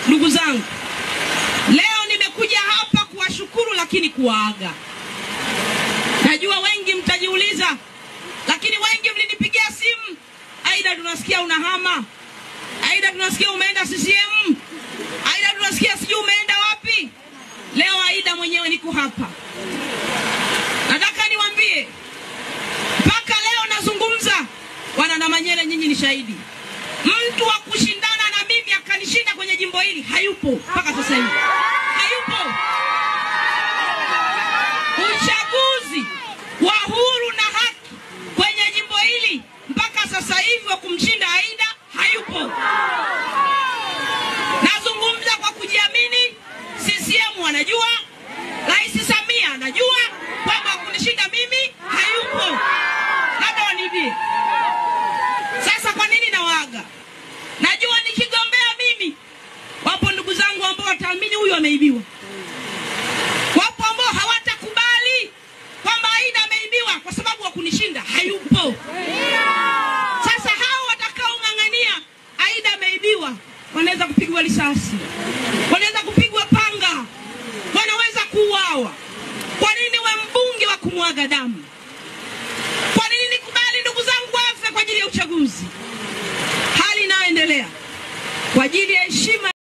Ndugu zangu, leo nimekuja hapa kuwashukuru lakini kuwaaga. Najua wengi mtajiuliza, lakini wengi mlinipigia simu, Aida tunasikia unahama, Aida tunasikia umeenda CCM, Aida tunasikia sijui umeenda wapi. Leo Aida mwenyewe niko hapa. Nataka niwaambie, mpaka leo nazungumza, wana Namanyere nyinyi ni shahidi. Mtu wa kushindana na mimi akanishinda kwenye jimbo hili hayupo mpaka sasa hivi. Hayupo. Uchaguzi wa huru na haki kwenye jimbo hili mpaka sasa hivi wa kumshinda Aida hayupo. Nazungumza kwa kujiamini. CCM wanajua, Rais Samia anajua kwamba kunishinda mimi hayupo. Labda wanibie. Sasa kwa nini nawaaga? Najua nikigombea mimi, wapo ndugu zangu ambao wataamini huyu ameibiwa. Wapo ambao hawatakubali kwamba Aida ameibiwa kwa sababu wa kunishinda hayupo. Sasa hao watakaong'ang'ania Aida ameibiwa wanaweza kupigwa risasi, wanaweza kupigwa panga, wanaweza kuuawa. Kwa nini we mbunge wa kumwaga damu? Kwa nini nikubali ndugu zangu wafe kwa ajili ya uchaguzi? Hali inayoendelea kwa ajili ya heshima